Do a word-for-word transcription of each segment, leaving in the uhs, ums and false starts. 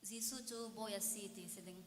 Jesuh cu Bawi a si ti si ding.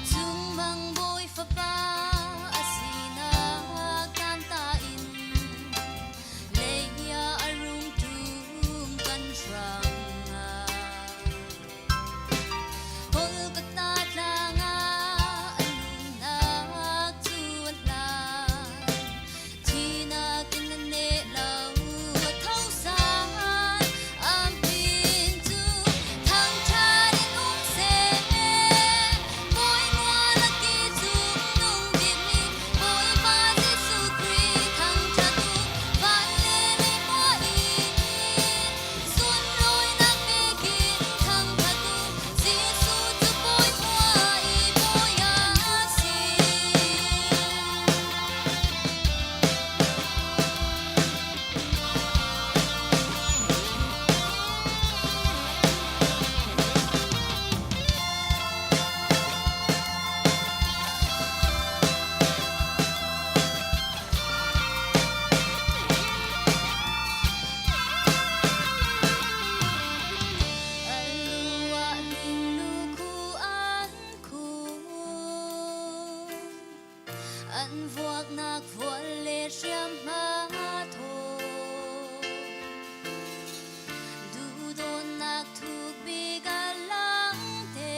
Cungmang Bawi Fapa a sinak tanta in lei ah a rung ṭum kan hrang a, Golgotha tlang ah a nunnak cu a hlan. Thihnak in a neh lo a tho san, a hmin cu thangṭhat in um seh. Bawi hmual a kih cung nung bikmi Bawipa Jesuh Khrih thangṭhat u, van le lei hmuah in sunlawinak pekin thangṭhat u. Jesuh cu Bawi hmuah i Bawi a si. An lu ah hling lu khu an khum, an vuaknak vual le hriamhma thaw, duhdawtnak thuk bik a langh te,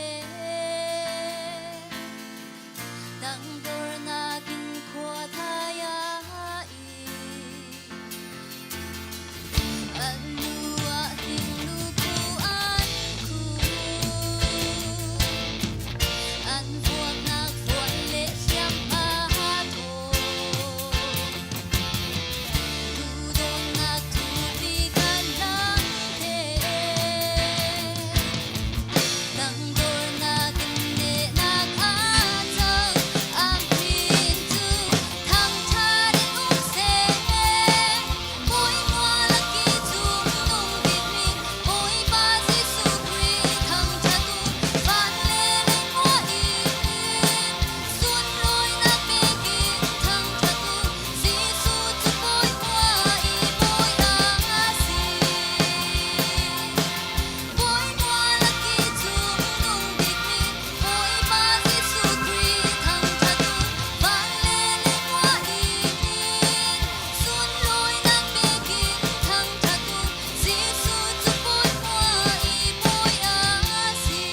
tangdornak in khua thai ah i, an lu ah hling lu khu an khum, an vuaknak vual le hriamhma thaw, duhdawtnak thuk bik a langh te, tangdornak in nehnak a cang, a hmin cu thangṭhat in um seh. Bawi hmual a kih cung nung bikmi Bawipa Jesuh Khrih thangṭhat u, van le lei hmuah in sunlawinak pekin thangṭhat u. Jesuh cu Bawi hmuah i Bawi a si. Bawi hmual a kih cung nung bikmi Bawipa Jesuh Khrih thangṭhat u, van le lei hmuah in sunlawinak pekin thangṭhat u. Jesuh cu Bawi hmuah i Bawi a si.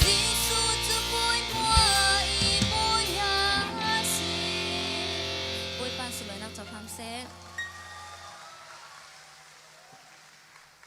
Jesuh cu Bawi hmuah i Bawi a si. Bawipa silawinak cawk hram seh.